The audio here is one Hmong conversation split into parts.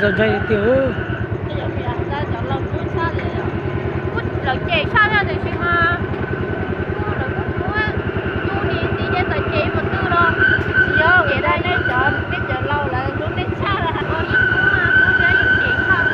Txog ntshai tiag. Lawv cem sab no tiam sis mas kuj lawv kuj muab cub ni txiv ces txawm cem mus twg los tsis yog cem rau nej cov, nej cov laus lawv hlub nej tshaj lawm. Yeej muab kuj yeej cem sab.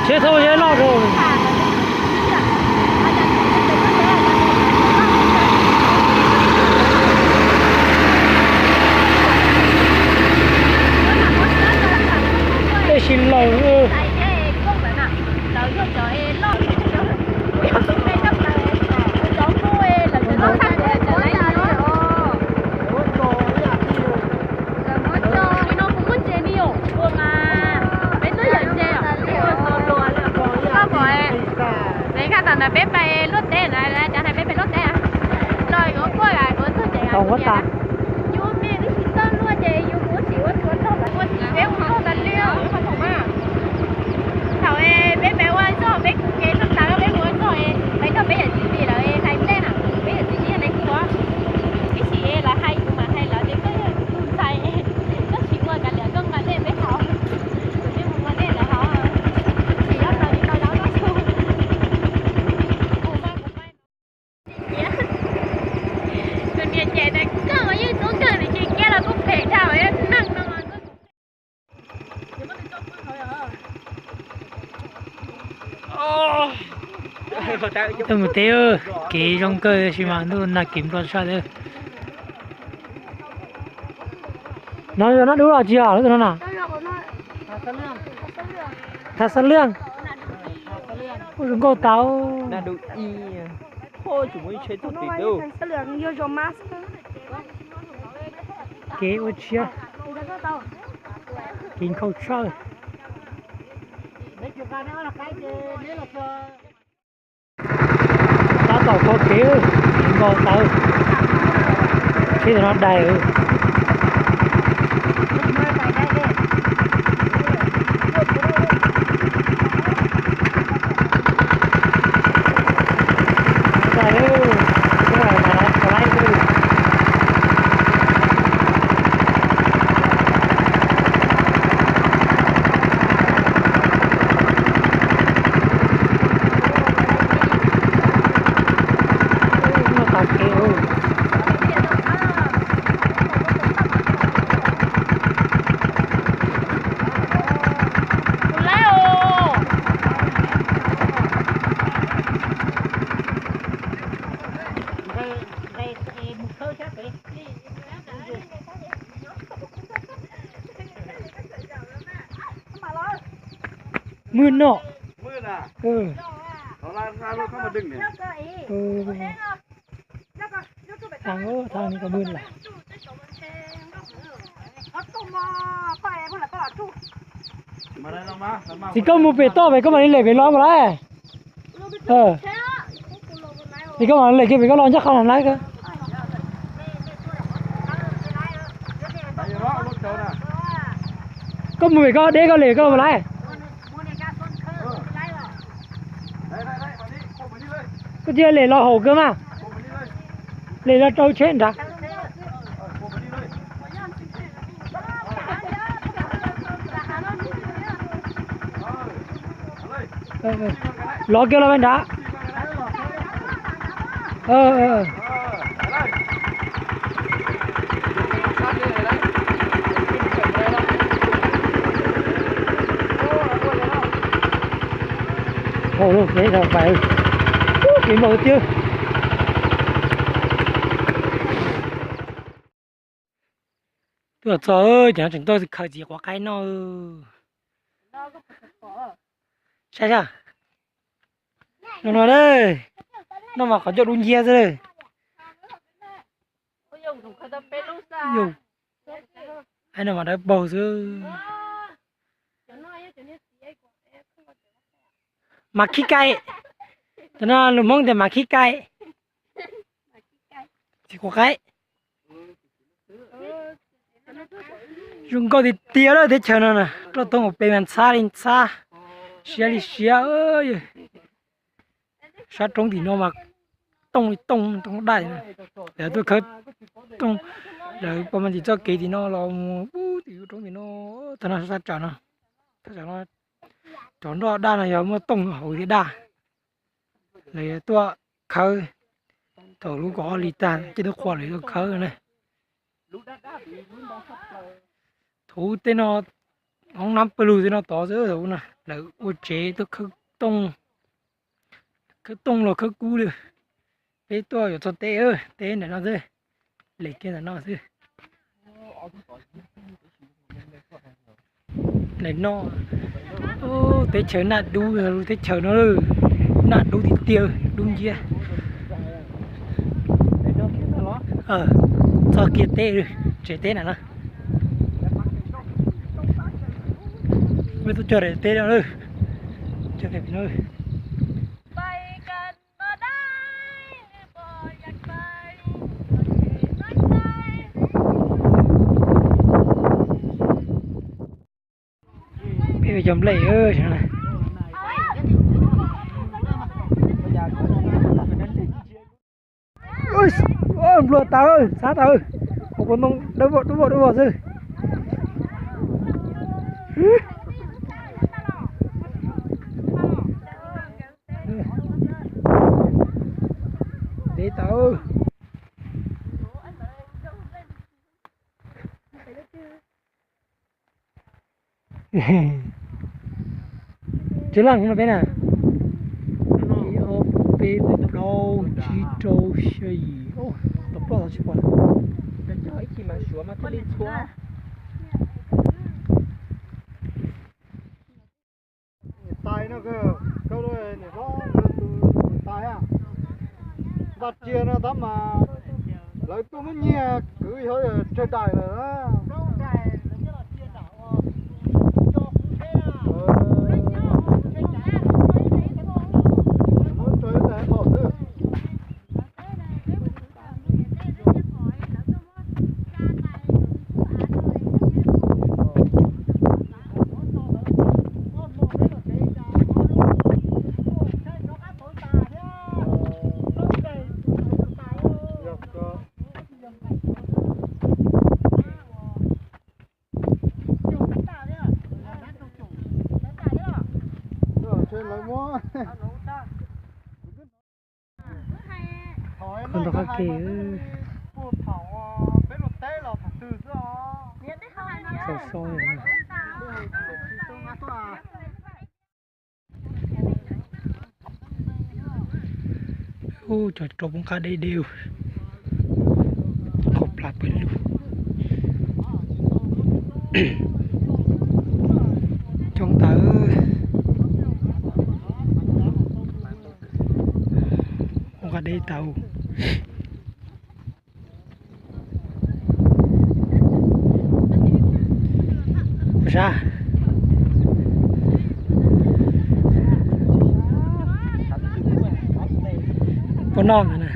Tsheb thauj zeb loj rau. Tej si laus. Peb twb yawm ntse os. Koj pom, peb pais luaj teb na, cov hais peb pais luaj teb los yuav quaj, yuav txog ces yus me twb tsis txawj luaj ces yus ua tsis ua txhua tog, peb ua txog tas li. Thaum peb pais ua zog, peb kuv kev txog tas peb ua zog, peb nrog peb yawm txiv lawv hais ntej na, peb yawm txiv yog neeg kuv, ib sim lawv hais kuv mam hais lawv tias koj yog kuv tus ntxhais, koj tsis ua kav liam koj nqa dej peb haus, kuv thiaj mus nqa dej lawv haus, tsis ob tau li tau lawv koj txhua. Tus niam cem tias koj mas yeej tub nkeeg li, ces kiag los kuj phem dhau neeg no. Mus teb, kev zoo kawg tab sis mas ntuj nag kev nplo tshaj xwb. No yog Nab Dub los tsis yog lub no na? Thav Xab Liaj. Ua zoo nkauj tau. Kev ua tshiab, kev nkhaus tshaj. Tab tom kho kev, kev nkhaus tau. Tsheb no dais. Mwj no. Thaj no koj mwj lawm. Txiv koj mus pem toj pem koj mam li lem pem los mas lawm. Txiv koj mam li lem kiag pem koj los ncaj qha los lawm. Koj mus pem koj deb koj lem koj mas lawm. Koj cia li lem los haum kawg mas. Lem los rau tsheb nrad. Los kiag los nrad. Hauv kev dhau pais, kev npaum tiag. Twb los txog ces no tseem tuaj khaws txiv quav qaib noj. Saib saib. No no, noj mas qhov ncauj dub nciab xwb. Yus, no mas dawb paug xwb. Mas khib kai. Cov no lus Hmoob tias mas khib kai. Txiv quav qaib. Zoo nkauj tiag tiag lawm teb chaws no na, roj toob hauv pes mas ntxhab li ntxhab, siab li siab. Sab roob tim no mas tooj li tooj tooj daj na. Lawv tuaj khawb tooj, lawv pom mas tim txoj kev tim no los mus ub tim roob tim no, tag no sab tsam no, sab tsam no, cov nroj daj no yog muaj tooj hauv tias daj. Lawv tuaj khawb, thaum lub kaum ob hlis tag ces tuaj qhuas lawv tuaj khawb na. Thaum ub tej no, hoob nab pawg lug tej no tod xwb, thaum ub no lawv ua tsev tuaj khawb tooj, khawb tooj los khawb kub li. Peb tuaj yuav txog teb, teb ntawm no xwb, lem kiag ntawm no xwb. Ntawm no, teb chaws naj dub, lub teb chaws no naj dub tiag tiag, dub nciab. Txog kiag teb, tsev teb na no. Peb tuaj cog daim teb no, cog daim no. Peb cog nplej. Nplua tas, xav tas, ua ntoo dawb vog dub vog dub vog xwb. Ntev tas. Tsev laj no peb na. Ib ob peb plaub tsib rau xya yim, tau plaub tau tsib pom. Niam tais no, koj niam hlob tus niam tais, npaj tsiaj no tab mas lawv tuaj muab nyiag kwv yog tsawg daim lawm na. Muab tsawg daim qhov xwb. Koj nrog qab ke. Xo xo. Ub, cov rau poob qab deb deb, qhov plas pawg lug. Coob tas. Poob qab deb tas. Ua sab. Puas noj na?